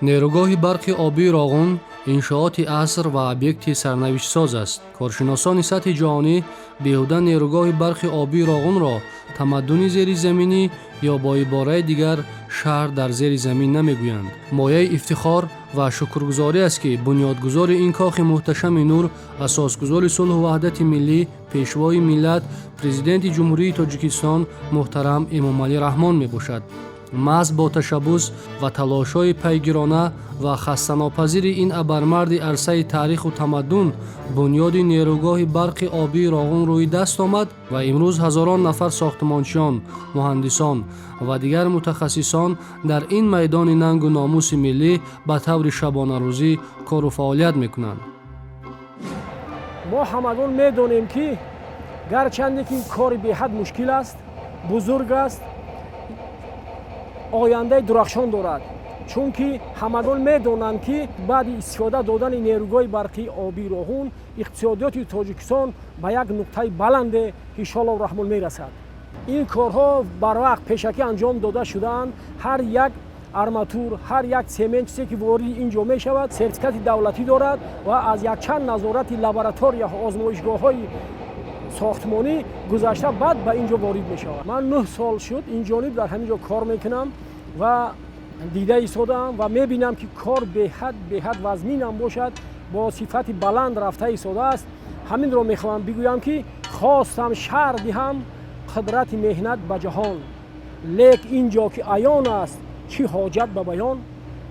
Нерӯгоҳи барқи обии Роғун иншооти аср ва объекти сарнавиштсоз аст. Коршиносони сатҳи ҷаҳонӣ беҳуда нерӯгоҳи барқи обии Роғунро тамаддуни зеризаминӣ ё бо ибораи дигар шаҳр дар зери замин намегӯянд. Мояи ифтихор ва шукргузорӣ аст, ки бунёдгузори ин кохи муҳташами нур, асосгузори сулҳу ваҳдати миллӣ, Пешвои миллат, Президенти Ҷумҳурии Тоҷикистон муҳтарам Эмомалӣ Раҳмон мебошад. Маҳз бо ташаббус ва талошҳои пайгирона ва хастанопазири ин абармарди арсаи таъриху тамаддун бунёди нерӯгоҳи барқи обии Роғун рӯи даст омад ва имрӯз ҳазорон нафар сохтмончиён, муҳандисон ва дигар мутахассисон дар ин майдони нангу номуси миллӣ ба таври шабонарӯзӣ кору фаъолият мекунанд. Мо ҳамагон медонем, ки гарчанде ки кори беҳад мушкил аст, бузург аст, ояндаи дурахшон дорад, чунки ҳамагон медонанд, ки баъди истифода додани нерӯгоҳи барқии обии Роғун иқтисодиёти Тоҷикистон ба як нуқтаи баланде, иншоаллоҳ раҳмон, мерасад. Ин корҳо барвақт пешакӣ анҷом дода шудаанд. Ҳар як арматур, ҳар як цемент, чизе ки вориди ин ҷо мешавад, сертификати давлатӣ дорад ва аз якчанд назорати лабораторияҳо, озмоишгоҳҳои сохтмонӣ гузашта, баъд ба ин ҷо ворид мешавад. Ман 9 сол шуд ин ҷониб дар ҳамин ҷо кор мекунам ва дида истодаам ва мебинам, ки кор беҳад вазминам бошад, бо сифати баланд рафта истодааст. Ҳаминро мехоҳам бигӯям, ки хостам шарҳ диҳам қудрати меҳнат ба ҷаҳон, лек ин ҷо ки аён аст, чӣ ҳоҷат ба баён?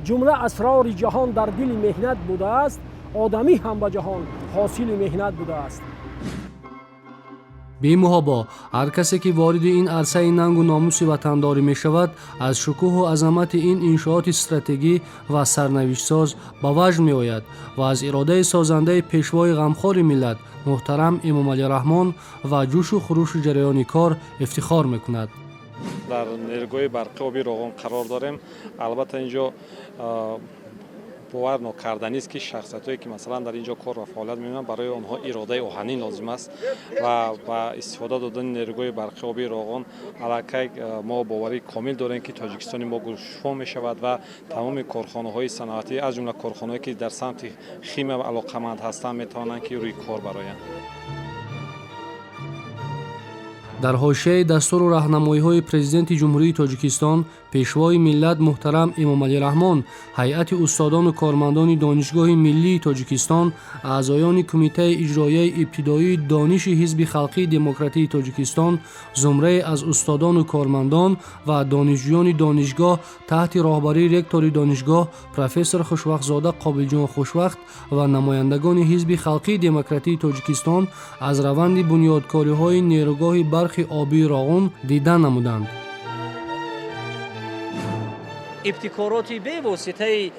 Ҷумла асрори ҷаҳон дар дили меҳнат будааст, одамӣ ҳам ба ҷаҳон ҳосили меҳнат будааст. Бемуҳобо, ҳар касе ки вориди ин арсаи нангу номуси ватандорӣ мешавад, аз шукӯҳу азамати ин иншооти стратегӣ ва сарнавиштсоз ба ваҷд меояд ва аз иродаи созандаи Пешвои ғамхори миллат муҳтарам Эмомалӣ Раҳмон ва ҷӯшу хурӯши ҷараёни кор ифтихор мекунад. Дар нерӯгоҳи барқи оби Роғун қарор дорем. Албатта, ин ҷо бовар нокарданист, ки шахсиятҳое ки, масалан, дар ин ҷо кор ва фаъолият мекунанд, барои онҳо иродаи оҳанин лозим аст. Ва ба истифода додани нерӯгоҳи барқи оби Роғун аллакай мо боварии комил дорем, ки Тоҷикистони мо гулшуфо мешавад ва тамоми корхонаҳои саноатӣ, аз ҷумла корхонаҳое ки дар самти химия алоқаманд ҳастанд, метавонанд ки рӯи кор бароянд. Дар ҳошияи дастуру раҳнамоиҳои Президенти Ҷумҳурии Тоҷикистон, Пешвои миллат муҳтарам Эмомалӣ Раҳмон, ҳайати устодону кормандони Донишгоҳи миллии Тоҷикистон, аъзоёни Кумитаи иҷроияи ибтидоии дониши Ҳизби халқии демократии Тоҷикистон, зумрае аз устодону кормандон ва донишҷӯёни донишгоҳ таҳти роҳбарии ректори донишгоҳ профессор Хушвақтзода Қобилҷон Хушвақт ва намояндагони Ҳизби халқии демократии Тоҷикистон аз раванди бунёдкориҳои нерӯгоҳи барқи обии Роғун дидан намуданд. Ибтикороти бевоситаи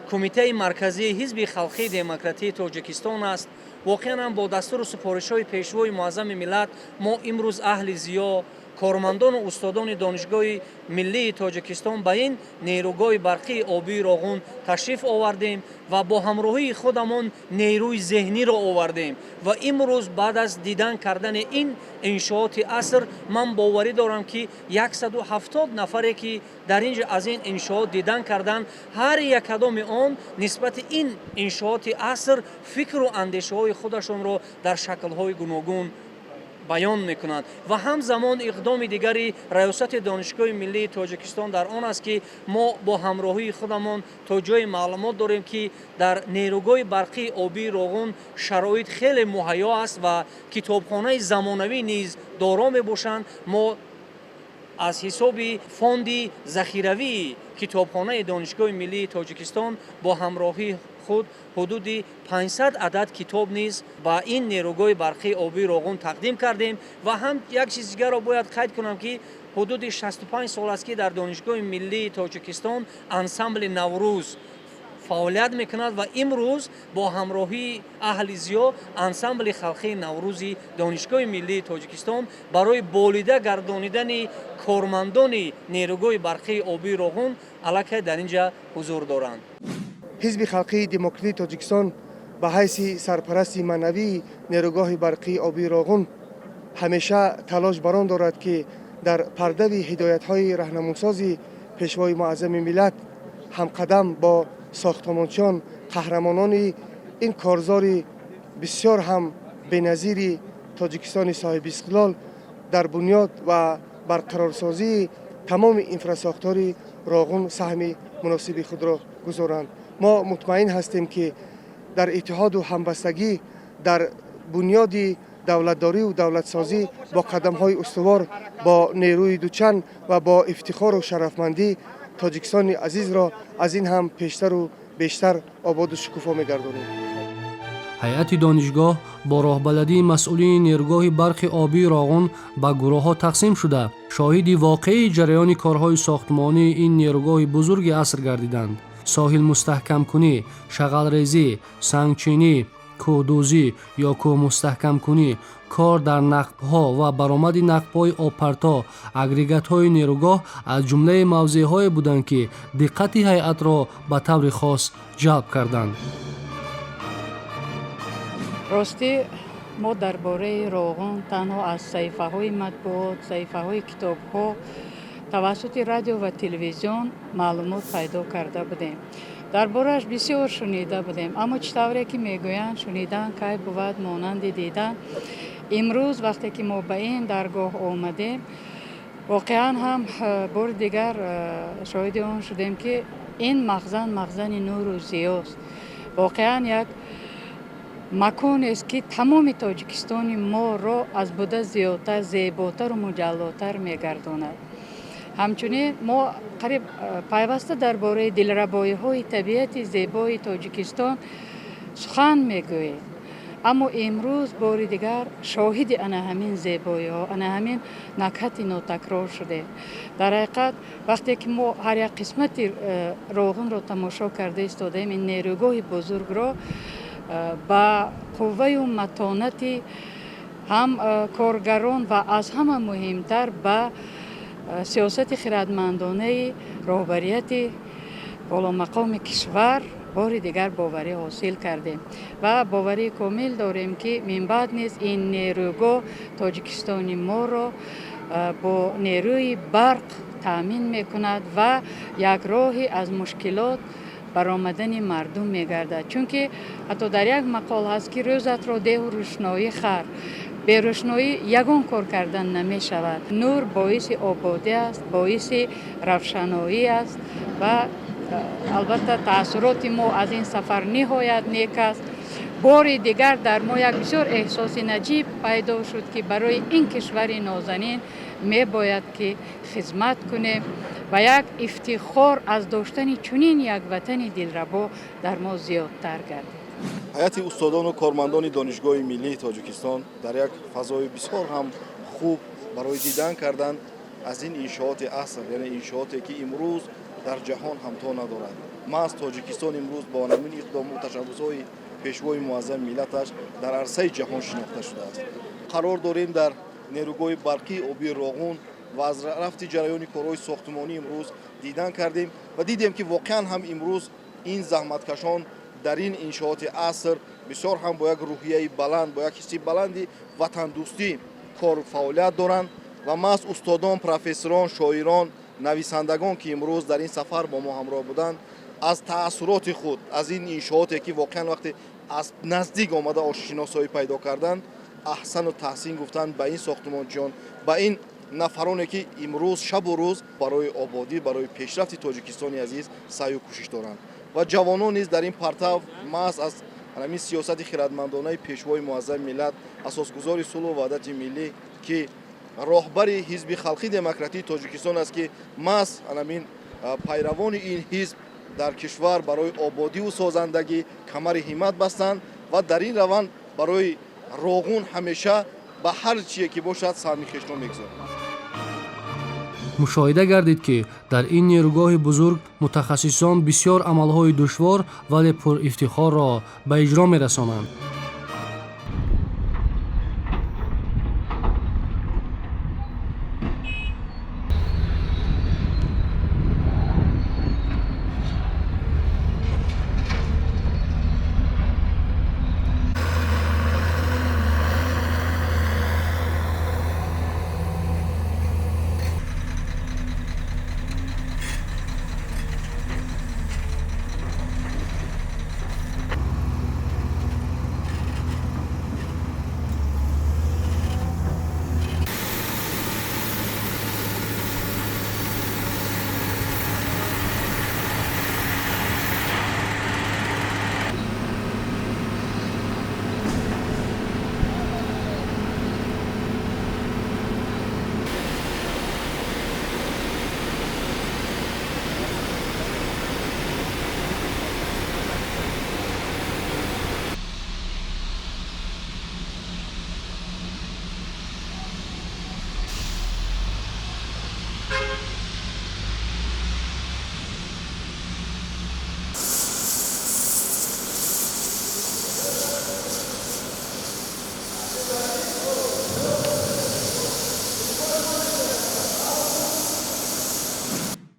Кумитаи марказии Ҳизби халқии демократии Тоҷикистон аст. Воқеан ҳам, бо дастуру супоришҳои Пешвои муаззами миллат мо имрӯз, аҳли зиё, кормандону устодони Донишгоҳи миллии Тоҷикистон, ба ин нерӯгоҳи барқии обии Роғун ташриф овардем ва бо ҳамроҳии худамон нерӯи зеҳниро овардем. Ва имрӯз, баъд аз дидан кардани ин иншооти аср, ман боварӣ дорам, ки 170 нафаре ки дар ин ҷо аз ин иншоот дидан карданд, ҳар якадоми он нисбати ин иншооти аср фикру андешаҳои худашонро дар шаклҳои гуногун баён мекунанд. Ва ҳамзамон иқдоми дигари раёсати Донишгоҳи миллии Тоҷикистон дар он аст, ки мо бо ҳамроҳии худамон, то ҷое маълумот дорем, ки дар нерӯгоҳи барқии обии Роғун шароит хеле муҳайё аст ва китобхонаи замонавӣ низ доро мебошанд, мо аз ҳисоби фонди захиравии китобхонаи Донишгоҳи миллии Тоҷикистон бо ҳамроҳии худ ҳудуди 500 адад китоб низ ба ин нерӯгоҳи барқии обии Роғун тақдим кардем. Ва ҳам як чиз дигарро бояд қайд кунам, ки ҳудуди 65 сол аст, ки дар Донишгоҳи миллии Тоҷикистон ансамбли «Наврӯз» фаъолият мекунад ва имрӯз бо ҳамроҳии аҳли зиё ансамбли халқии «Наврӯзи» Донишгоҳи миллии Тоҷикистон барои болида гардонидани кормандони нерӯгоҳи барқии обии Роғун аллакай дар ин ҷа ҳузур доранд. Ҳизби халқии демократии Тоҷикистон ба ҳайси сарпарасти маънавии нерӯгоҳи барқии обии Роғун ҳамеша талош бар он дорад, ки дар пардави ҳидоятҳои раҳнамунсози Пешвои муаззами миллат ҳамқадам бо сохтмончиён, қаҳрамонони ин корзори бисёр ҳам беназири Тоҷикистони соҳибистиқлол дар бунёд ва барқарорсозии тамоми инфрасохтори Роғун саҳми муносиби худро гузоранд. Мо мутмаин ҳастем, ки дар иттиҳоду ҳамбастагӣ, дар бунёди давлатдориву давлатсозӣ бо қадамҳои устувор, бо нерӯи дучанд ва бо ифтихору шарафмандӣ Тоҷикистони азизро аз ин ҳам пештару бештар ободу шукуфо мегардонем. Ҳайати донишгоҳ бо роҳбаладии масъулини нерӯгоҳи барқи обии Роғун ба гурӯҳҳо тақсим шуда, шоҳиди воқеии ҷараёни корҳои сохтмонии ин нерӯгоҳи бузурги аср гардиданд. Соҳилмустаҳкамкунӣ, шағалрезӣ, сангчинӣ, кӯҳдӯзӣ ё кӯҳмустаҳкамкунӣ, кор дар нақбҳо ва баромади нақбҳои обпарто, агрегатҳои нерӯгоҳ аз ҷумлаи мавзеъҳое буданд, ки диққати ҳайатро ба таври хос ҷалб карданд. Ростӣ, мо дар бораи Роғун танҳо аз саҳифаҳои матбуот, саҳифаҳои китобҳо, тавассути радио ва телевизион маълумот пайдо карда будем, дар борааш бисёр шунида будем. Аммо чӣ тавре ки мегӯянд, шунидан кай бувад монанди дидан. Имрӯз вақте ки мо ба ин даргоҳ омадем, воқеан ҳам бори дигар шоҳиди он шудем, ки ин махзан махзани нуру зиёст. Воқеан як маконест, ки тамоми Тоҷикистони моро аз буда зиёдтар зеботару муҷаллотар мегардонад. Ҳамчунин мо қариб пайваста дар бораи дилрабоиҳои табиати зебои Тоҷикистон сухан мегӯем, аммо имрӯз бори дигар шоҳиди ана ҳамин зебоиҳо, ана ҳамин накҳати нотакрор шудем. Дар ҳақиқат, вақте ки мо ҳар як қисмати Роғунро тамошо карда истодаем, ин нерӯгоҳи бузургро ба қувваю матонати ҳам коргарон ва аз ҳама муҳимтар ба сиёсати хирадмандонаи роҳбарияти боломақоми кишвар бори дигар боварӣ ҳосил кардем ва боварии комил дорем, ки минбаъд низ ин нерӯгоҳ Тоҷикистони моро бо нерӯи барқ таъмин мекунад ва як роҳи аз мушкилот баромадани мардум мегардад. Чунки ҳатто дар як мақол ҳаст, ки рӯзатро деҳу рӯшноӣ хар, берӯшноӣ ягон кор кардан намешавад. Нур боиси ободӣ аст, боиси равшаноӣ аст ва албатта таассуроти мо аз ин сафар ниҳоят нек аст. Бори дигар дар мо як бисёр эҳсоси наҷиб пайдо шуд, ки барои ин кишвари нозанин мебояд ки хизмат кунем ва як ифтихор аз доштани чунин як ватани дилрабо дар мо зиёдтар гардид. Ҳайати устодону кормандони Донишгоҳи миллии Тоҷикистон дар як фазои бисёр ҳам хуб барои дидан кардан аз ин иншооти аср, яъне иншооте, ки имрӯз дар ҷаҳон ҳамто надорад. Маҳз Тоҷикистон имрӯз бо ҳамин иқдому ташаббусҳои пешвои муаззами миллаташ дар арсаи ҷаҳон шинохта шудааст. Қарор дорем дар нерӯгоҳи барқии обии Роғун ва аз рафти ҷараёни корҳои сохтмонӣ имрӯз дидан кардем ва дидем, ки воқеан ҳам имрӯз ин заҳматкашон дар ин иншооти аср бисёр ҳам бо як рӯҳияи баланд, бо як ҳисси баланди ватандӯстӣ кор фаъолият доранд. Ва маҳз устодон, профессорон, шоирон, нависандагон, ки имрӯз дар ин сафар бо мо ҳамроҳ буданд, аз таассуроти худ аз ин иншооте, ки воқеан вақте аз наздик омада ошиносоӣ пайдо карданд, аҳсану таҳсин гуфтанд ба ин сохтмончиён, ба ин нафароне, ки имрӯз шабу рӯз барои ободӣ, барои пешрафти Тоҷикистони азиз саъю кӯшиш доранд. Ва ҷавонон низ дар ин партав маҳз аз ҳамин сиёсати хирадмандонаи пешвои муаззами миллат, асосгузори сулҳу ваҳдати миллӣ, ки роҳбари Ҳизби халқи демократии Тоҷикистон аст, ки маҳз ҳамин пайравони ин ҳизб дар кишвар барои ободиву созандагӣ камари ҳиммат бастанд ва дар ин раванд барои Роғун ҳамеша ба ҳар чие ки бошад саҳми хешро мегузоранд. Мушоҳида гардид, ки дар ин нерӯгоҳи бузург мутахассисон бисёр амалҳои душвор, вале пурифтихорро ба иҷро мерасонанд.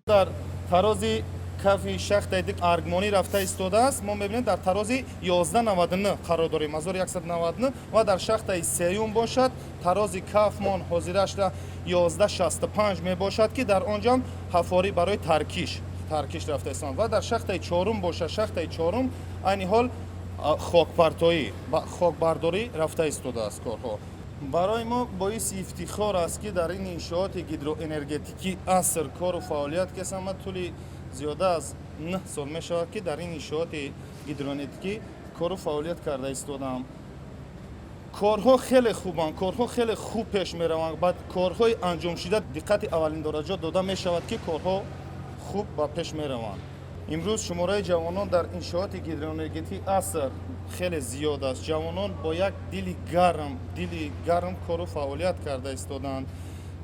Дар тарози кафи шахтаи дик аргмонӣ рафта истодааст. Мо мебинем, дар тарози 1199 қарор дорем, 1199. Ва дар шахтаи сеюм бошад, тарози кафмон ҳозирашда 1165 мебошад, ки дар он ҷам ҳафорӣ барои таркиш рафта истоданд. Ва дар шахтаи чорум бошад, шахтаи чорум айни ҳол хокпартоӣ, хокбардорӣ рафта истодааст корҳо. Барои мо боиси ифтихор аст, ки дар ин иншооти гидроэнергетикии аср кору фаъолият кесам. Ман тӯли зиёда аз 9 сол мешавад, ки дар ин иншооти гидроэнергетикӣ кору фаъолият карда истодаам. Корҳо хеле хубанд, корҳо хеле хуб пеш мераванд. Ба корҳои анҷомшуда диққати аввалиндараҷа дода мешавад, ки корҳо хуб ба пеш мераванд. Имрӯз шумораи ҷавонон дар иншооти гидроэнергетикии аср хеле зиёд аст. Ҷавонон бо як дили гарм кору фаъолият карда истодаанд,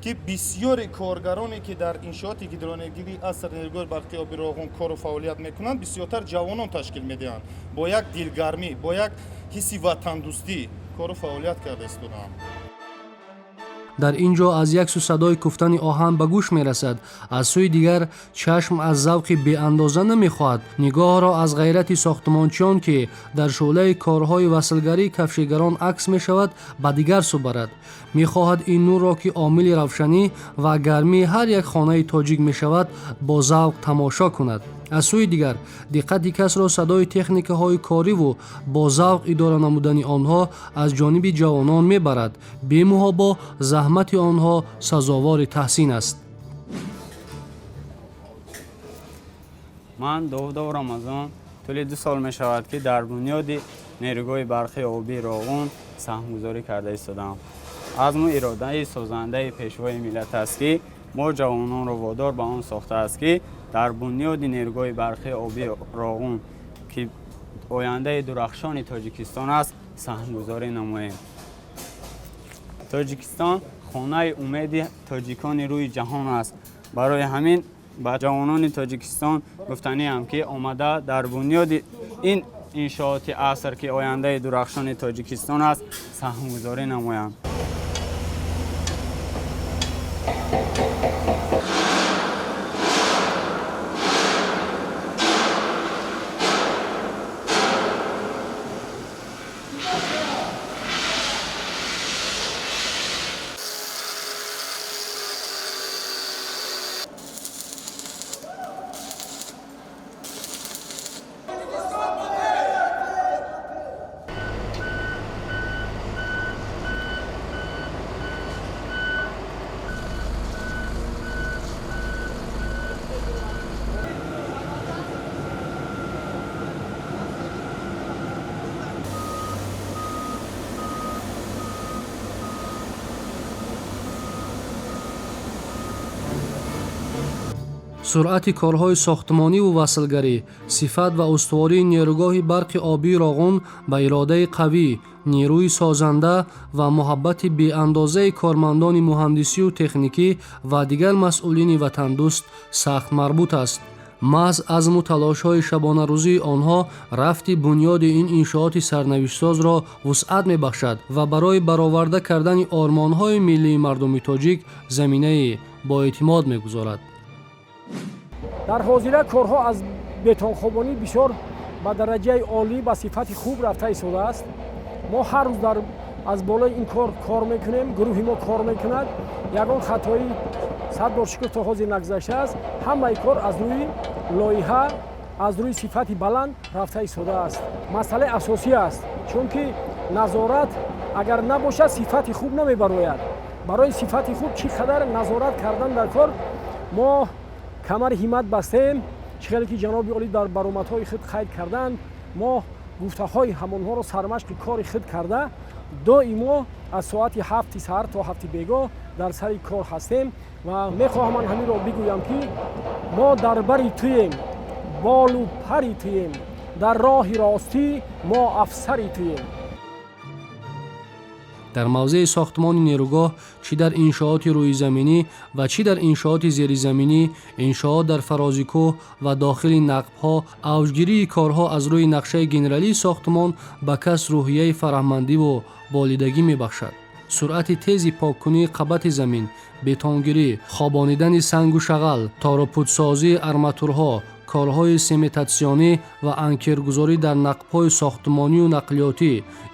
ки бисёри коргароне, ки дар иншооти гидроэнергетикии аср нерӯгоҳи барқи оби Роғун кору фаъолият мекунанд, бисёртар ҷавонон ташкил медиҳанд. Бо як дилгармӣ, бо як ҳисси ватандӯстӣ кору фаъолият карда истодаанд. Дар ин ҷо аз як сӯ садои куфтани оҳан ба гӯш мерасад, аз сӯи дигар чашм аз завқи беандоза намехоҳад нигоҳро аз ғайрати сохтмончиён, ки дар шӯълаи корҳои васлгарии кафшигарон акс мешавад, ба дигар сӯ барад. Мехоҳад ин нурро, ки омили равшанӣ ва гармии ҳар як хонаи тоҷик мешавад, бо завқ тамошо кунад. Аз сӯи дигар диққати касро садои техникаҳои кориву бо завқ идора намудани онҳо аз ҷониби ҷавонон мебарад. Бемуҳобо заҳмати онҳо сазовори таҳсин аст. Ман Довудов Рамазон, тӯли 2 сол мешавад, ки дар бунёди нерӯгоҳи барқи обии Роғун саҳмгузорӣ карда истодаам. Азму иродаи созандаи Пешвои миллат аст, ки мо ҷавононро водор ба он сохтааст, ки дар бунёди нерӯгоҳи барқи обии Роғун, ки ояндаи дурахшони Тоҷикистон аст, саҳмгузорӣ намоем. Тоҷикистон хонаи умеди тоҷикони рӯи ҷаҳон аст. Барои ҳамин ба ҷавонони Тоҷикистон гуфтаниам, ки омада дар бунёди ин иншооти аср, ки ояндаи дурахшони Тоҷикистон аст, саҳмгузорӣ намоянд. Суръати корҳои сохтмониву васлгарӣ, сифат ва устувории нерӯгоҳи барқи обии Роғун ба иродаи қавӣ, нерӯи созанда ва муҳаббати беандозаи кормандони муҳандисию техникӣ ва дигар масъулини ватандӯст сахт марбут аст. Маҳз азму талошҳои шабонарӯзии онҳо рафти бунёди ин иншооти сарнавиштсозро вусъат мебахшад ва барои бароварда кардани ормонҳои миллии мардуми тоҷик заминаи боэътимод мегузорад. Дар ҳозира корҳо аз бетонхобонӣ бисёр ба дараҷаи олӣ, ба сифати хуб рафта истодааст. Мо ҳар рӯз аз болои ин кор кор мекунем, гурӯҳи мо кор мекунад. Ягон хатоӣ, сад бор шукр, то ҳозир нагузаштааст. Ҳамаи кор аз рӯи лоиҳа, аз рӯи сифати баланд рафта истодааст. Масъалаи асосӣ аст, чунки назорат агар набошад, сифати хуб намебарояд. Барои сифати хуб чӣ қадар назорат кардан дар кор, мо камари ҳиммат бастем. Чӣ хеле ки ҷаноби олӣ дар баромадҳои худ қайд карданд, мо гуфтаҳои ҳамонҳоро сармашқи кори худ карда, доимо аз соати 7-и саҳар то 7-и бегоҳ дар сари кор ҳастем. Ва мехоҳам ман ҳаминро бигӯям, ки мо дар бари туем, болу пари туем, дар роҳи ростӣ мо афсари туем. Дар мавзеи сохтмони нерӯгоҳ, чӣ дар иншооти рӯизаминӣ ва чӣ дар иншооти зеризаминӣ, иншоот дар фарози кӯҳ ва дохили нақбҳо, авҷгирии корҳо аз рӯи нақшаи генералии сохтмон ба кас рӯҳияи фараҳмандиву болидагӣ мебахшад. Суръати тези поккунии қабати замин, бетонгирӣ, хобонидани сангу шағал, торупутсозии арматурҳо, корҳои сементатсионӣ ва анкергузорӣ дар нақбҳои сохтмонию нақлиётӣ,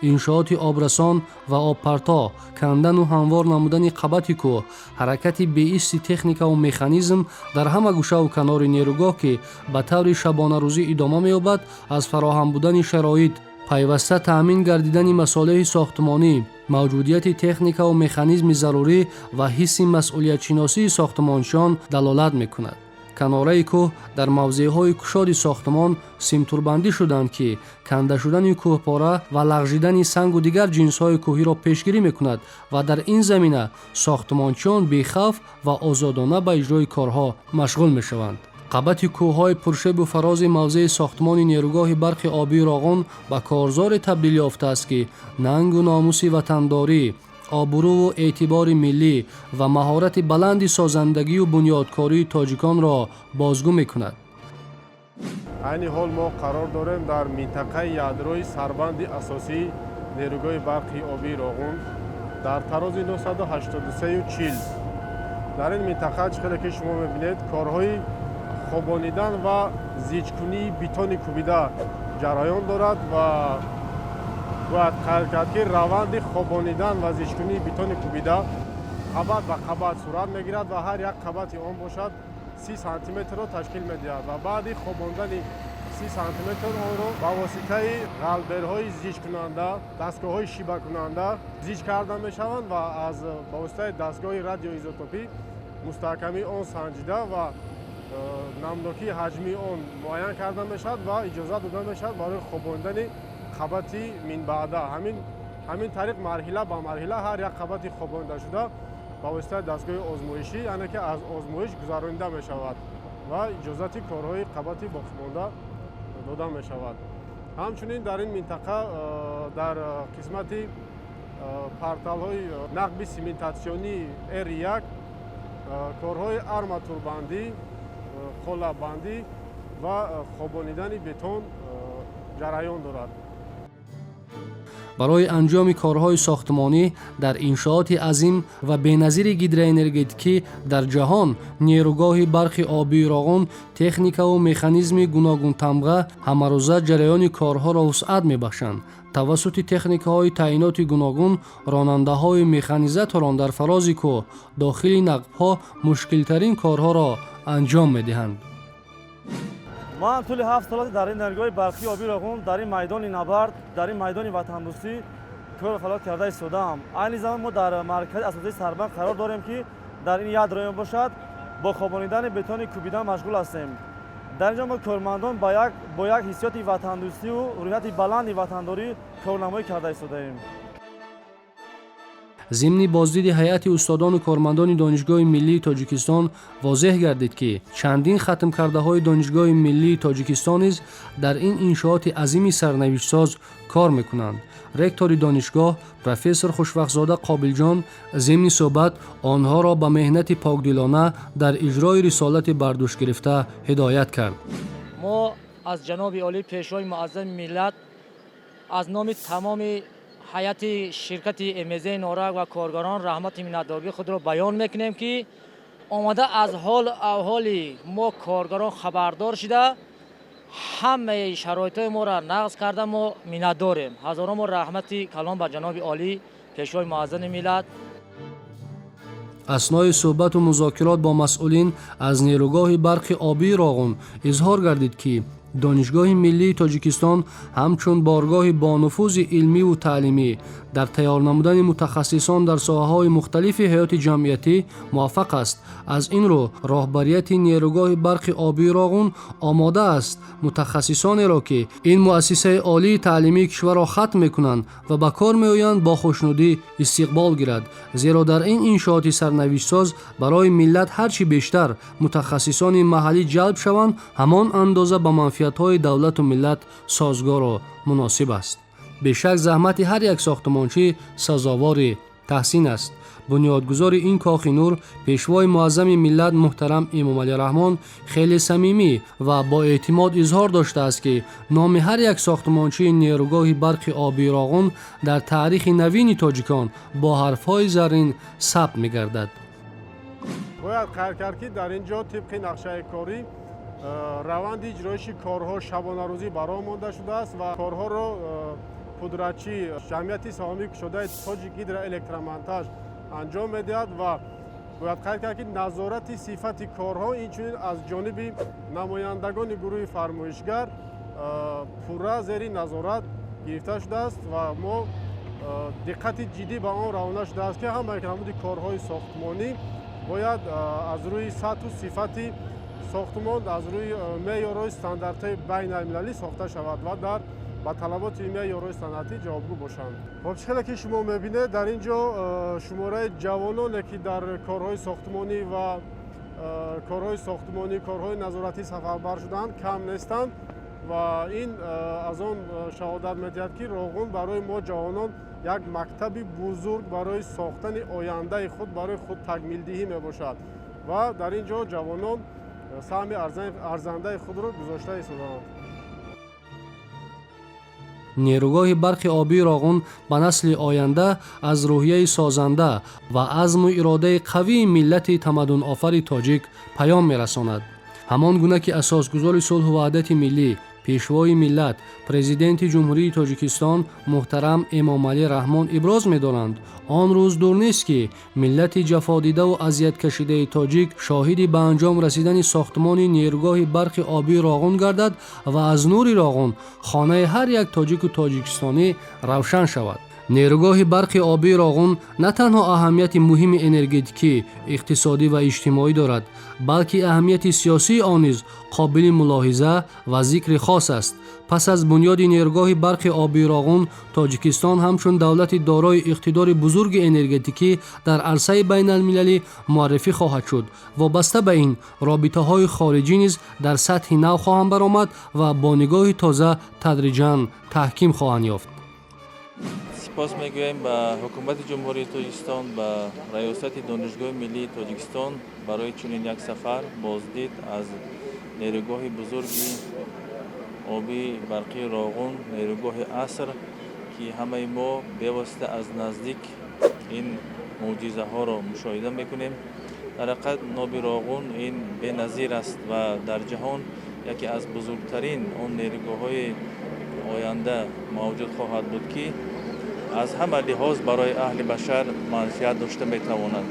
иншооти обрасон ва обпарто, кандану ҳамвор намудани қабати кӯҳ, ҳаракати беисти техникаву механизм дар ҳама гӯшаву канори нерӯгоҳ, ки ба таври шабонарӯзӣ идома меёбад, аз фароҳам будани шароит, пайваста таъмин гардидани масолеҳи сохтмонӣ, мавҷудияти техникаву механизми зарурӣ ва ҳисси масъулиятшиносии сохтмончиён далолат мекунад. Канораи кӯҳ дар мавзеъҳои кушоди сохтмон симтурбандӣ шуданд, ки канда шудани кӯҳпора ва лағжидани сангу дигар ҷинсҳои кӯҳиро пешгирӣ мекунад ва дар ин замина сохтмончиён бехавф ва озодона ба иҷрои корҳо машғул мешаванд. Қабати кӯҳҳои пуршебу фарози мавзеи сохтмони нерӯгоҳи барқи обии Роғун ба корзоре табдил ёфтааст, ки нангу номуси ватандорӣ, обрӯву эътибори миллӣ ва маҳорати баланди созандагию бунёдкории тоҷиконро бозгӯ мекунад. Айни ҳол мо қарор дорем дар минтақаи ядрои сарбанди асосии нерӯгоҳи барқи обии Роғун дар тарози 983,40. Дар ин минтақа, чӣ хеле ки шумо мебинед, корҳои хобонидан ва зичкунии бетони кӯбида ҷараён дорад ва бояд қайд кард, ки раванди хобонидан ва зичкунии бетони кӯбида қабат ба қабат сурат мегирад ва ҳар як қабати он бошад 30 сантиметрро ташкил медиҳад ва баъди хобондани 30 сантиметр онро ба воситаи ғалберҳои зичкунанда, дастгоҳҳои шибакунанда зич карда мешаванд ва аз ба воситаи дастгоҳи радиоизотопӣ мустаҳкамии он санҷида ва намнокии ҳаҷмии он муайян карда мешавад ва иҷозат дода мешавад барои хобондани қабати минбаъда. Ҳамин тариқ марҳила ба марҳила ҳар як қабати хобондашуда ба воситаи дастгоҳи озмоишӣ, яъне ки аз озмоиш гузаронида мешавад ва иҷозати корҳои қабати боқимонда дода мешавад. Ҳамчунин дар ин минтақа дар қисмати порталҳои нақби сементатсионии R1 корҳои арматурбандӣ, қолаббандӣ ва хобонидани бетон ҷараён дорад. Барои анҷоми корҳои сохтмонӣ дар иншооти азим ва беназири гидроэнергетикӣ дар ҷаҳон, нерӯгоҳи барқи обии Роғун, техникаву механизми гуногунтамға ҳамарӯза ҷараёни корҳоро вусъат мебахшанд. Тавассути техникаҳои таъиноти гуногун ронандаҳои механизаторон дар фарози кӯҳ, дохили нақбҳо мушкилтарин корҳоро анҷом медиҳанд. Ман тӯли 7 сол дар ин нерӯгоҳи барқии обии Роғун, дар ин майдони набард, дар ин майдони ватандӯстӣ кору фаъолият карда истодаам. Айни замон мо дар маркази асосии сарбанд қарор дорем, ки дар ин ядрои бошад бо хобонидани бетони кӯбида машғул ҳастем. Дар ин ҷо мо кормандон бо як ҳиссиёти ватандӯстиву рӯҳияти баланди ватандорӣ корнамоӣ карда истодаем. Зимни боздиди ҳайати устодону кормандони Донишгоҳи миллии Тоҷикистон возеҳ гардид, ки чандин хатмкардаҳои Донишгоҳи миллии Тоҷикистон низ дар ин иншооти азими сарнавиштсоз кор мекунанд. Ректори донишгоҳ профессор Хушвақтзода Қобилҷон зимни суҳбат онҳоро ба меҳнати покдилона дар иҷрои рисолати бардӯшгирифта ҳидоят кард. Мо аз ҷаноби олӣ, Пешвои муаззами миллат, аз номи тамоми ҳайати ширкати МЗ Норак ва коргарон раҳмати миннатдории худро баён мекунем, ки омада аз ҳолу аҳволи мо коргарон хабардор шида, ҳамаи шароитҳои моро нағз карда, мо миннатдорем. Ҳазорон бор раҳмати калон ба ҷаноби олӣ, Пешвои муаззами миллат. Аснои суҳбату музокирот бо масъулин аз нерӯгоҳи барқи обии Роғун изҳор гардид, ки Донишгоҳи миллии Тоҷикистон ҳамчун боргоҳи бонуфузи илмиву таълимӣ дар тайёр намудани мутахассисон дар соҳаҳои мухталифи ҳаёти ҷамъиятӣ муваффақ аст. Аз ин рӯ роҳбарияти нерӯгоҳи барқи обии Роғун омода аст мутахассисонеро, ки ин муассисаи олии таълимии кишварро хатм мекунанд ва ба кор меоянд, бо хушнудӣ истиқбол гирад, зеро дар ин иншооти сарнавиштсоз барои миллат ҳар чӣ бештар мутахассисони маҳаллӣ ҷалб шаванд, ҳамон андоза ба манфиатҳои давлату миллат созгору муносиб аст. Бешак, заҳмати ҳар як сохтмончӣ сазовори таҳсин аст. Бунёдгузори ин кохи нур, Пешвои муаззами миллат муҳтарам Эмомалӣ Раҳмон хеле самимӣ ва бо эътимод изҳор доштааст, ки номи ҳар як сохтмончии нерӯгоҳи барқи обии Роғун дар таърихи навини тоҷикон бо ҳарфҳои заррин сабт мегардад. Бояд қайд кард, ки дар ин ҷо тибқи нақшаи корӣ раванди иҷроиши корҳо шабонарӯзӣ ба роҳ монда шудааст ва корҳоро пудратчӣ ҷамъияти саҳомии кушодаи Тоҷик Гидроэлектромонтаж анҷом медиҳад. Ва бояд қайд кард, ки назорати сифати корҳо инчунин аз ҷониби намояндагони гурӯҳи фармоишгар пурра зери назорат гирифта шудааст ва мо диққати ҷиддӣ ба он равона шудааст, ки ҳамаи намуди корҳои сохтмонӣ бояд аз рӯи сатҳу сифати сохтмон, аз рӯи меъёрҳои стандартҳои байналмилалӣ сохта шавад ва дар ба талаботи меъёрҳои стандартӣ ҷавобгӯ бошанд. Хоб, чӣ хеле ки шумо мебинед, дар ин ҷо шумораи ҷавононе, ки дар корҳои сохтмонӣ ва корҳои назоратӣ сафарбар шудаанд, кам нестанд ва ин аз он шаҳодат медиҳад, ки Роғун барои мо ҷавонон як мактаби бузург барои сохтани ояндаи худ, барои худтакмилдиҳӣ мебошад ва дар ин ҷо ҷавонон саҳми арзандаи худро гузошта истодаанд. Нерӯгоҳи барқи обии Роғун ба насли оянда аз рӯҳияи созанда ва азму иродаи қавии миллати тамаддунофари тоҷик паём мерасонад. Ҳамон гуна ки асосгузори сулҳу ваҳдати миллӣ, Пешвои миллат, Президенти Ҷумҳурии Тоҷикистон муҳтарам Эмомалӣ Раҳмон иброз медоранд, он рӯз дур нест, ки миллати ҷафодидаву азияткашидаи тоҷик шоҳиди ба анҷом расидани сохтмони нерӯгоҳи барқи обии Роғун гардад ва аз нури Роғун хонаи ҳар як тоҷику тоҷикистонӣ равшан шавад. Нерӯгоҳи барқи обии Роғун на танҳо аҳамияти муҳими энергетикӣ, иқтисодӣ ва иҷтимоӣ дорад, балки аҳамияти сиёсии он низ қобили мулоҳиза ва зикри хос аст. Пас аз бунёди нерӯгоҳи барқи обии Роғун, Тоҷикистон ҳамчун давлати дорои иқтидори бузурги энергетикӣ дар арсаи байналмилалӣ муаррифӣ хоҳад шуд. Вобаста ба ин, робитаҳои хориҷӣ низ дар сатҳи нав хоҳанд баромад ва бо нигоҳи тоза тадриҷан таҳким хоҳанд ёфт. Сипос мегӯем ба ҳукумати Ҷумҳурии Тоҷикистон, ба раёсати Донишгоҳи миллии Тоҷикистон барои чунин як сафар, боздид аз нерӯгоҳи бузурги обии барқии Роғун, нерӯгоҳи аср, ки ҳамаи мо бевосита аз наздик ин мӯъҷизаҳоро мушоҳида мекунем. Дар ҳақиқат, ноби Роғун ин беназир аст ва дар ҷаҳон яке аз бузургтарин он нерӯгоҳҳои оянда мавҷуд хоҳад буд, ки аз ҳама лиҳоз барои аҳли башар манфиат дошта метавонад.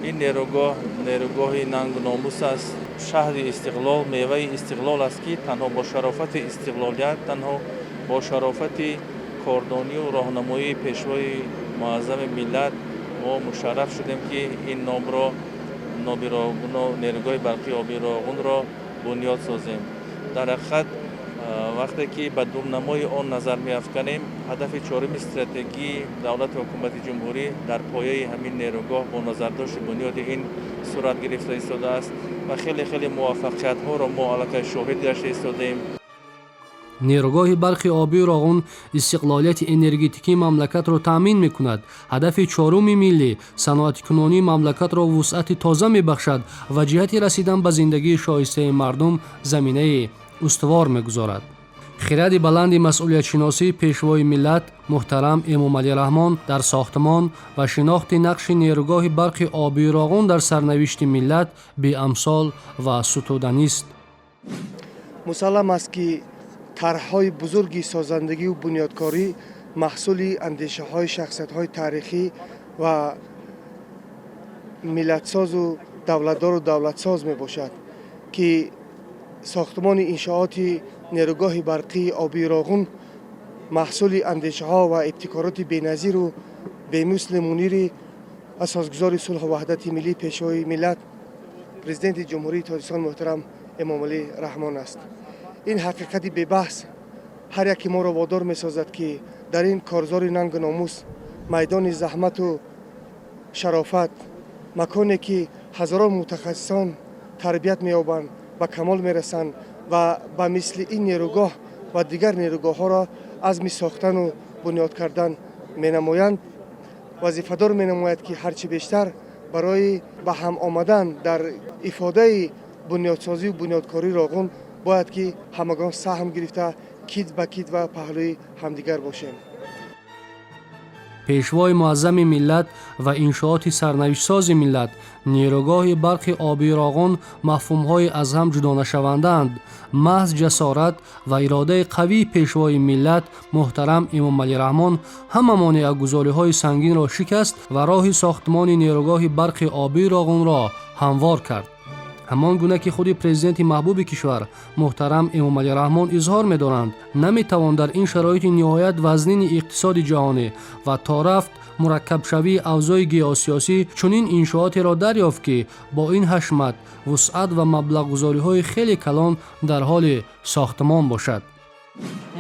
Ин нерӯгоҳ нерӯгоҳи нангу номус аст, шаҳри истиқлол, меваи истиқлол аст, ки танҳо бо шарофати истиқлолият, танҳо бо шарофати кордонию роҳнамоии Пешвои муаззами миллат мо мушарраф шудем, ки ин номро, ноби Роғуну нерӯгоҳи барқии обии Роғунро бунёд созем. Дар ҳақиқат, вақте ки ба дурнамои он назар меафканем, ҳадафи чоруми стратегии давлати ҳукумати ҷумҳурӣ дар пояи ҳамин нерӯгоҳ бо назардошти бунёди ин сурат гирифта истодааст ва хеле хеле муваффақиятҳоро мо аллакай шоҳид гашта истодаем. Нерӯгоҳи барқи обии Роғун истиқлолияти энергетикии мамлакатро таъмин мекунад, ҳадафи чоруми миллӣ, саноатикунонии мамлакатро вусъати тоза мебахшад ва ҷиҳати расидан ба зиндагии шоистаи мардум заминаи устувор мегузорад. Хиради баланди масъулиятшиносии Пешвои миллат муҳтарам Эмомалӣ Раҳмон дар сохтмон ва шинохти нақши нерӯгоҳи барқи обии Роғун дар сарнавишти миллат беамсол ва сутуданист. Мусаллам аст, ки тарҳҳои бузурги созандагию бунёдкорӣ маҳсули андешаҳои шахсиятҳои таърихӣ ва миллатсозу давлатдору давлатсоз мебошад, ки сохтмони иншооти нерӯгоҳи барқии обии Роғун маҳсули андешаҳо ва ибтикороти беназиру бемисли мунири асосгузори сулҳу ваҳдати миллӣ, Пешвои миллат, Президенти Ҷумҳурии Тоҷикистон муҳтарам Эмомалӣ Раҳмон аст. Ин ҳақиқати бебаҳс ҳар яке моро водор месозад, ки дар ин корзори нангу номус, майдони заҳмату шарофат, маконе ки ҳазорон мутахассисон тарбият меёбанд, ба камол мерасанд ва ба мисли ин нерӯгоҳ ва дигар нерӯгоҳҳоро азми сохтану бунёд кардан менамоянд. Вазифадор менамояд, ки ҳарчи бештар барои ба ҳам омадан дар ифодаи бунёдсозию бунёдкории Роғун бояд ки ҳамагон саҳм гирифта, кит ба кит ва паҳлӯи ҳамдигар бошем. Пешвои муаззами миллат ва иншооти сарнавиштсози миллат, нерӯгоҳи барқи обии Роғун мафҳумҳои аз ҳам ҷудонашавандаанд. Маҳз ҷасорат ва иродаи қавии пешвои миллат муҳтарам Эмомалӣ Раҳмон ҳама монеагузориҳои сангинро шикаст ва роҳи сохтмони нерӯгоҳи барқи обии Роғунро ҳамвор кард. Ҳамон гуна ки худи президенти маҳбуби кишвар муҳтарам Эмомалӣ Раҳмон изҳор медоранд, наметавон дар ин шароити ниҳоят вазнини иқтисоди ҷаҳонӣ ва торафт мураккабшавии авзои геосиёсӣ чунин иншоотеро дарёфт, ки бо ин ҳашмат, вусъат ва маблағгузориҳои хеле калон дар ҳоли сохтмон бошад.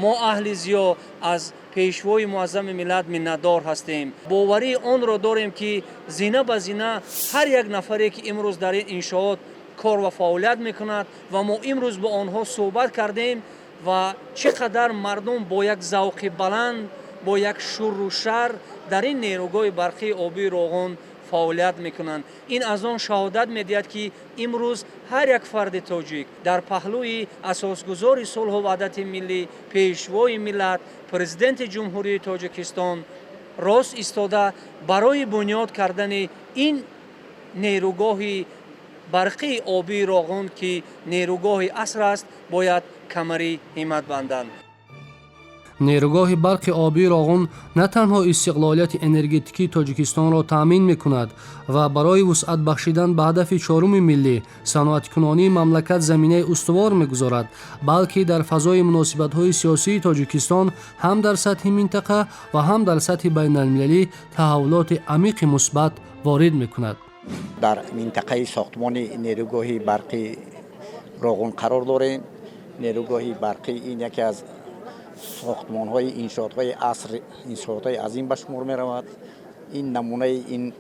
Мо аҳли зиё аз пешвои муаззами миллат миннатдор ҳастем. Боварии онро дорем, ки зина ба зина ҳар як нафаре, ки имрӯз дар ин иншоот кор ва фаъолият мекунад ва мо имрӯз бо онҳо суҳбат кардем ва чӣ қадар мардум бо як завқи баланд, бо як шурру шар дар ин нерӯгоҳи барқии обии Роғун фаъолият мекунанд, ин аз он шаҳодат медиҳад, ки имрӯз ҳар як фарди тоҷик дар паҳлӯи асосгузори сулҳу ваҳдати миллӣ, пешвои миллат, президенти Ҷумҳурии Тоҷикистон рост истода, барои бунёд кардани ин нерӯгоҳи барқии обии Роғун, ки нерӯгоҳи аср аст, бояд камари ҳиммат банданд. Нерӯгоҳи барқи обии Роғун на танҳо истиқлолияти энергетикии Тоҷикистонро таъмин мекунад ва барои вусъат бахшидан ба ҳадафи чоруми миллӣ, саноаткунонии мамлакат заминаи устувор мегузорад, балки дар фазои муносибатҳои сиёсии Тоҷикистон ҳам дар сатҳи минтақа ва ҳам дар сатҳи байналмилалӣ таҳаввулоти амиқи мусбат ворид мекунад. Дар минтақаи сохтмони нерӯгоҳи барқи Роғун қарор дорем. Нерӯгоҳи барқӣ ин яке аз сохтмонҳои иншоотҳои аср, иншоотҳои азим ба шумор меравад. Ин намунаи ин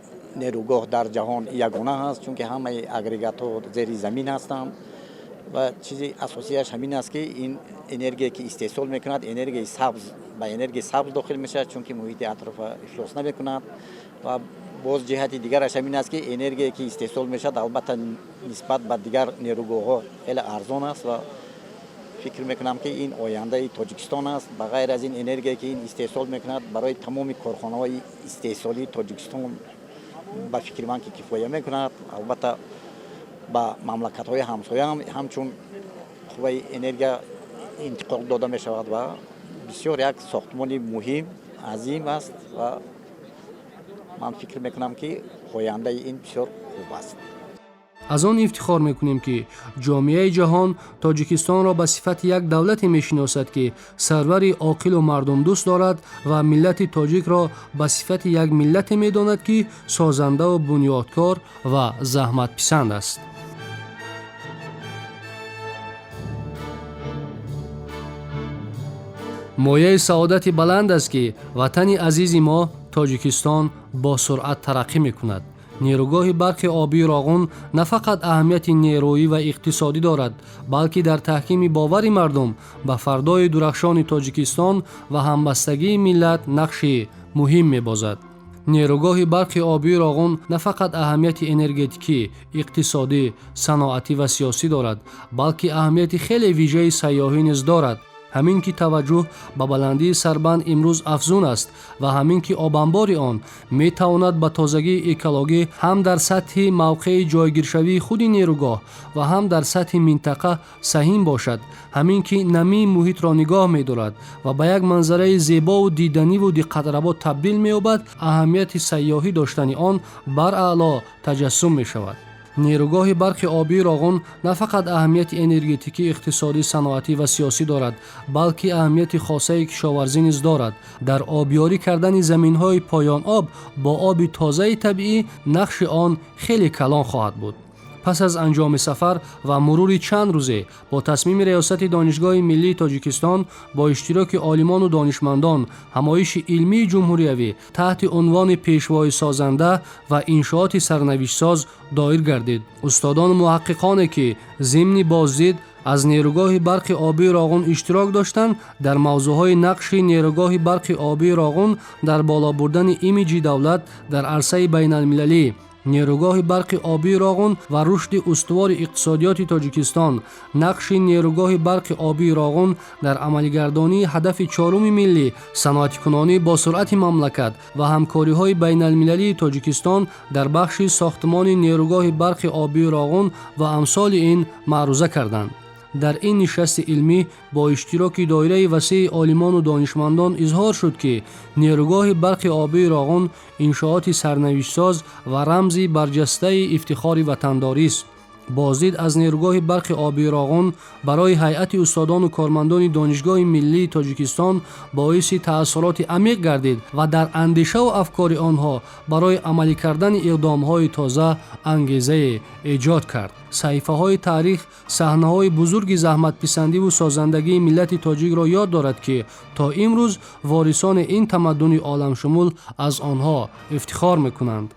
нерӯгоҳ дар ҷаҳон ягона ҳаст, чунки ҳамаи агрегатҳо зери замин ҳастанд ва чизи асосияш ҳамин аст, ки ин энергие, ки истеҳсол мекунад, энергияи сабз, ба энергияи сабз дохил мешавад, чунки муҳити атрофа ифлос намекунад. Ва боз ҷиҳати дигараш ҳамин аст, ки энергие, ки истеҳсол мешавад, албатта, нисбат ба дигар нерӯгоҳҳо хеле арзон аст ва фикр мекунам, ки ин ояндаи Тоҷикистон аст. Ба ғайр аз ин, энергие, ки ин истеҳсол мекунад, барои тамоми корхонаҳои истеҳсолии Тоҷикистон, ба фикри ман, ки кифоя мекунад. Албатта, ба мамлакатҳои ҳамсоя ҳам ҳамчун қувваи энергия интиқол дода мешавад ва бисёр як сохтмони муҳим, азим аст ва ман фикр мекунам, ки ояндаи ин бисёр хуб аст. Аз он ифтихор мекунем, ки ҷомеаи ҷаҳон Тоҷикистонро ба сифати як давлате мешиносад, ки сарвари оқилу мардумдӯст дорад, ва миллати тоҷикро ба сифати як миллате медонад, ки созандаву бунёдкор ва заҳматписанд аст. Мояи саодати баланд аст, ки ватани азизи мо Тоҷикистон бо суръат тараққӣ мекунад. Нерӯгоҳи барқи обии Роғун на фақат аҳамияти нерӯӣ ва иқтисодӣ дорад, балки дар таҳкими бовари мардум ба фардои дурахшони Тоҷикистон ва ҳамбастагии миллат нақши муҳим мебозад. Нерӯгоҳи барқи обии Роғун на фақат аҳамияти энергетикӣ, иқтисодӣ, саноатӣ ва сиёсӣ дорад, балки аҳамияти хеле вижаи сайёҳӣ низ дорад. Ҳамин ки таваҷҷӯҳ ба баландии сарбанд имрӯз афзун аст ва ҳамин ки обанбори он метавонад ба тозагии экологӣ ҳам дар сатҳи мавқеи ҷойгиршавии худи нерӯгоҳ ва ҳам дар сатҳи минтақа саҳим бошад, ҳамин ки намии муҳитро нигоҳ медорад ва ба як манзараи зебову диданиву диққатраво табдил меёбад, аҳамияти сайёҳӣ доштани он бараъло таҷассум мешавад. Нерӯгоҳи барқи обии Роғун на фақат аҳамияти энергетикӣ, иқтисодӣ, саноатӣ ва сиёсӣ дорад, балки аҳамияти хосаи кишоварзӣ низ дорад. Дар обёрӣ кардани заминҳои поёноб бо оби тозаи табиӣ нақши он хеле калон хоҳад буд. Пас аз анҷоми сафар ва мурури чанд рӯзе бо тасмими Риёсати Донишгоҳи миллии Тоҷикистон бо иштироки олимону донишмандон ҳамоиши илмии ҷумҳуриявӣ таҳти унвони «Пешвои созанда ва иншооти сарнавиштсоз» доир гардид. Устодону муҳаққиқоне, ки зимни боздид аз нерӯгоҳи барқи обии Роғун иштирок доштанд, дар мавзӯъҳои нақши нерӯгоҳи барқи обии Роғун дар боло бурдани имиҷи давлат дар арсаи байналмилалӣ, нерӯгоҳи барқи обии Роғун ва рушди устувори иқтисодиёти Тоҷикистон, нақши нерӯгоҳи барқи обии Роғун дар амалигардонии ҳадафи чоруми миллӣ, саноатикунонӣ бо суръати мамлакат ва ҳамкориҳои байналмилалии Тоҷикистон дар бахши сохтмони нерӯгоҳи барқи обии Роғун ва амсоли ин маъруза карданд. Дар ин нишасти илмӣ бо иштироки доираи васеи олимону донишмандон изҳор шуд, ки нерӯгоҳи барқи обии Роғун иншооти сарнавиштсоз ва рамзи барҷастаи ифтихори ватандорист. Боздид аз нерӯгоҳи барқи обии Роғун барои ҳайати устодону кормандони Донишгоҳи миллии Тоҷикистон боиси таассуроти амиқ гардид ва дар андешаву афкори онҳо барои амалӣ кардани иқдомҳои тоза ангезае эҷод кард. Саҳифаҳои таърих саҳнаҳои бузурги заҳматписандиву созандагии миллати тоҷикро ёд дорад, ки то имрӯз ворисони ин тамаддуни оламшумул аз онҳо ифтихор мекунанд.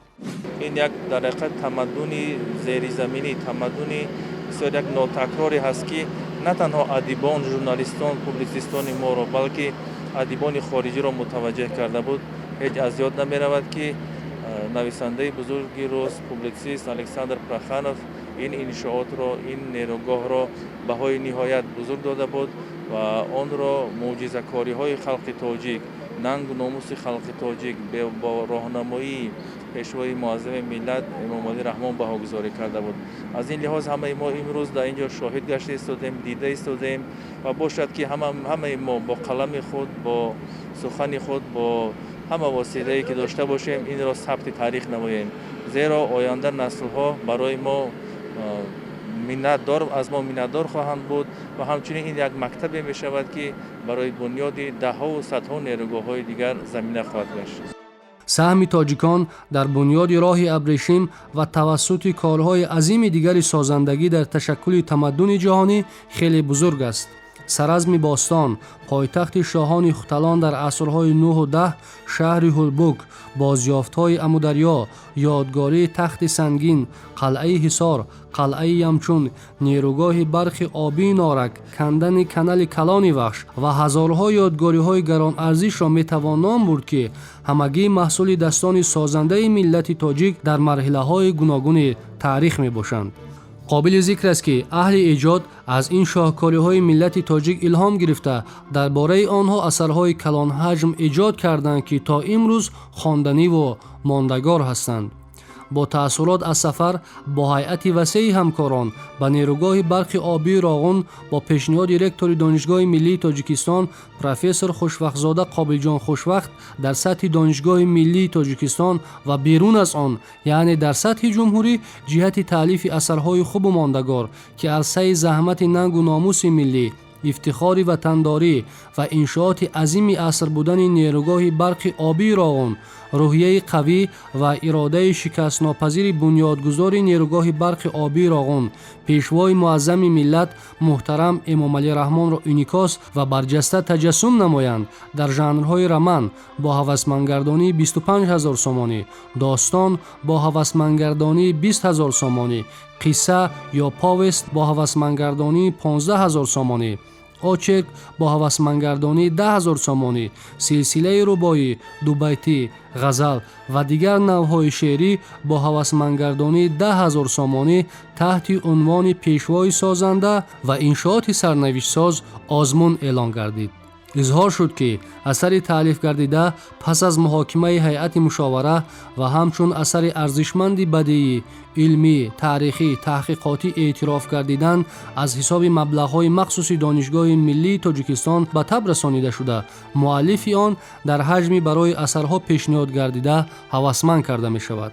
Ин як дар ҳақиқат тамаддуни зеризаминӣ, тамаддуни бисёр як нотакроре ҳаст, ки на танҳо адибон, журналистон, публитсистони моро, балки адибони хориҷиро мутаваҷҷеҳ карда буд. Ҳеҷ аз ёд намеравад, ки нависандаи бузурги рус, публитсист Александр Проханов ин иншоотро, ин нерӯгоҳро баҳои ниҳоят бузург дода буд ва онро мӯъҷизакориҳои халқи тоҷик, нангу номуси халқи тоҷик бо роҳнамоии Пешвои муаззами миллат Эмомалӣ Раҳмон баҳогузорӣ карда буд. Аз ин лиҳоз ҳамаи мо имрӯз дар ин ҷо шоҳид гашта истодем, дида истодем ва бошад, ки ҳамаи мо бо қалами худ, бо сухани худ, бо ҳама воситае ки дошта бошем, инро сабти таърих намоем, зеро оянда наслҳо барои мо миннатдор, аз мо миннатдор хоҳанд буд ва ҳамчунин ин як мактабе мешавад, ки барои бунёди даҳҳову садҳо нерӯгоҳҳои дигар замина хоҳад гашт. Саҳми тоҷикон дар бунёди роҳи абрешим ва тавассути корҳои азими дигари созандагӣ дар ташаккули тамаддуни ҷаҳонӣ хеле бузург аст. Саразми бостон, пойтахти шоҳони Хуталон дар асрҳои 9-10, шаҳри Ҳулбук, бозёфтҳои Амударё, ёдгории Тахти Сангин, қалъаи Ҳисор, қалъаи Ямчун, нерӯгоҳи барқи обии Норак, кандани канали Калони Вахш ва ҳазорҳо ёдгориҳои гаронарзишро метавон ном бурд, ки ҳамагӣ маҳсули дастони созандаи миллати тоҷик дар марҳилаҳои гуногуни таърих мебошанд. Қобили зикр аст, ки аҳли эҷод аз ин шоҳкориҳои миллати тоҷик илҳом гирифта, дар бораи онҳо асарҳои калонҳаҷм эҷод карданд, ки то имрӯз хонданиву мондагор ҳастанд. Бо таассурот аз сафар бо ҳайати васеи ҳамкорон ба нерӯгоҳи барқи обии Роғун бо пешниҳоди ректори Донишгоҳи миллии Тоҷикистон профессор Хушвақтзода Қобилҷон Хушвақт дар сатҳи Донишгоҳи миллии Тоҷикистон ва берун аз он, яъне дар сатҳи ҷумҳурӣ, ҷиҳати таълифи асарҳои хубу мондагор, ки арсаи заҳмати нангу номуси миллӣ, ифтихори ватандорӣ ва иншооти азими аср будани нерӯгоҳи барқи обии Роғун, рӯҳияи қавӣ ва иродаи шикастнопазири бунёдгузори нерӯгоҳи барқи обии Роғун, Пешвои муаззами миллат муҳтарам Эмомалӣ Раҳмонро инъикос ва барҷаста таҷассум намоянд, дар жанрҳои роман бо ҳавасмандгардонии 25 ҳазор сомонӣ, достон бо ҳавасмандгардонии 20 ҳазор сомонӣ, қисса ё повест бо ҳавасмандгардонии 15 ҳазор сомонӣ, очерк бо ҳавасмандгардонии 10 ҳазор сомонӣ, силсилаи рубоӣ, дубайтӣ, ғазал ва дигар навъҳои шеърӣ бо ҳавасмандгардонии 10 ҳазор сомонӣ таҳти унвони «Пешвои созанда ва иншооти сарнавиштсоз» озмун эълон гардид. Изҳор шуд, ки асари таълиф гардида пас аз муҳокимаи ҳайати мушовара ва ҳамчун асари арзишманди бадиӣ, илмӣ, таърихӣ, таҳқиқотӣ эътироф гардидан, аз ҳисоби маблағҳои махсуси Донишгоҳи миллии Тоҷикистон ба таб расонида шуда, муаллифи он дар ҳаҷми барои асарҳо пешниҳод гардида ҳавасманд карда мешавад.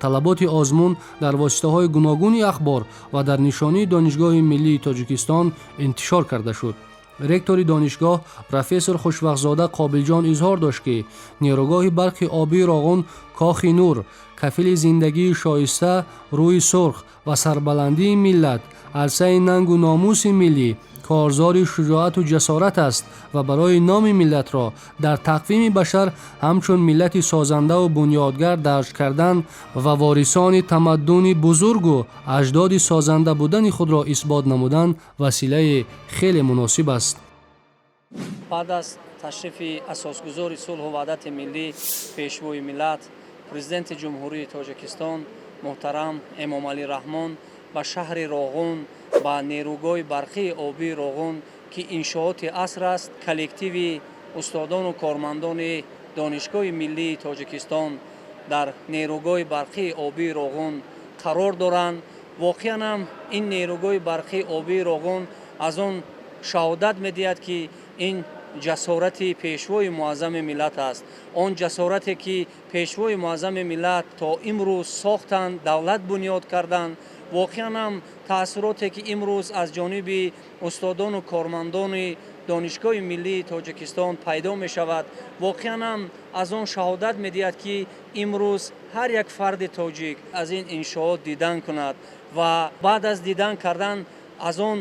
Талаботи озмун дар воситаҳои гуногуни ахбор ва дар нишонии Донишгоҳи миллии Тоҷикистон интишор карда шуд. Ректори донишгоҳ профессор Хушвақтзода Қобилҷон изҳор дошт, ки нерӯгоҳи барқи обии Роғун кохи нур, кафили зиндагии шоиста, рӯи сурх ва сарбаландии миллат, арсаи нангу номуси миллӣ, корзори шуҷоату ҷасорат аст ва барои номи миллатро дар тақвими башар ҳамчун миллати созандаву бунёдгар дарҷ кардан ва ворисони тамаддуни бузургу аҷдоди созанда будани худро исбот намудан василаи хеле муносиб аст. Баъд аз ташрифи асосгузори сулҳу ваҳдати миллӣ, Пешвои миллат, Президенти Ҷумҳурии Тоҷикистон муҳтарам Эмомалӣ Раҳмон ба шаҳри Роғун, ба нерӯгоҳи барқии обии Роғун, ки иншооти аср аст, коллективи устодону кормандони Донишгоҳи миллии Тоҷикистон дар нерӯгоҳи барқии обии Роғун қарор доранд. Воқеан ҳам ин нерӯгоҳи барқии обии Роғун аз он шаҳодат медиҳад, ки ин ҷасорати Пешвои муаззами миллат аст. Он ҷасорате, ки Пешвои муаззами миллат то имрӯз сохтанд, давлат бунёд карданд. Воқеан ҳам таассуроте, ки имрӯз аз ҷониби устодону кормандони Донишгоҳи миллии Тоҷикистон пайдо мешавад, воқеан ҳам аз он шаҳодат медиҳад, ки имрӯз ҳар як фарди тоҷик аз ин иншоот дидан кунад ва баъд аз дидан кардан аз он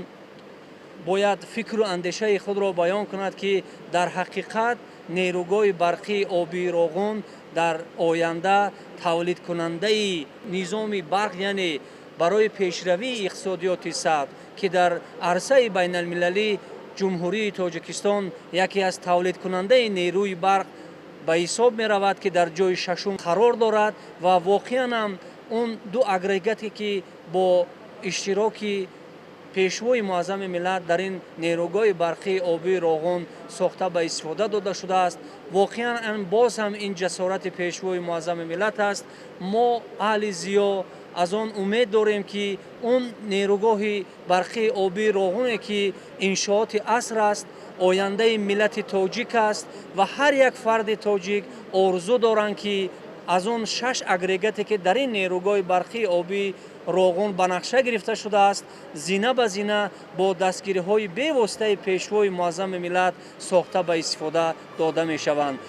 бояд фикру андешаи худро баён кунад, ки дар ҳақиқат нерӯгоҳи барқии обии Роғун дар оянда тавлидкунандаи низоми барқ, яъне барои пешравии иқтисодиёти сабз, ки дар арсаи байналмилалӣ Ҷумҳурии Тоҷикистон яке аз тавлидкунандаи нерӯи барқ ба ҳисоб меравад, ки дар ҷои шашум қарор дорад. Ва воқеан ҳам он ду агрегате, ки бо иштироки Пешвои муаззами миллат дар ин нерӯгоҳи барқии обии Роғун сохта ба истифода дода шудааст, воқеан боз ҳам ин ҷасорати Пешвои муаззами миллат аст. Мо, аҳли зиё, аз он умед дорем, ки он нерӯгоҳи барқии обии Роғуне, ки иншооти аср аст, ояндаи миллати тоҷик аст ва ҳар як фарди тоҷик орзу доранд, ки аз он шаш агрегате, ки дар ин нерӯгоҳи барқии обии Роғун ба нақша гирифта шудааст, зина ба зина бо дастгириҳои бевоситаи Пешвои муаззами миллат сохта ба истифода дода мешаванд.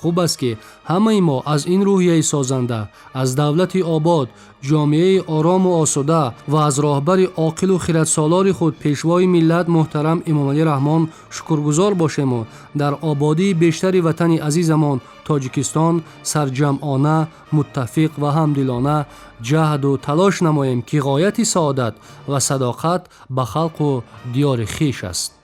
Хуб аст, ки ҳамаи мо аз ин рӯҳияи созанда, аз давлати обод, ҷомеаи орому осуда ва аз роҳбари оқилу хиратсолори худ, Пешвои миллат муҳтарам Эмомалӣ Раҳмон шукргузор бошему дар ободии бештари ватани азизамон Тоҷикистон сарҷамъона, муттафиқ ва ҳамдилона ҷаҳду талош намоем, ки ғояти саодат ва садоқат ба халқу диёри хиш аст.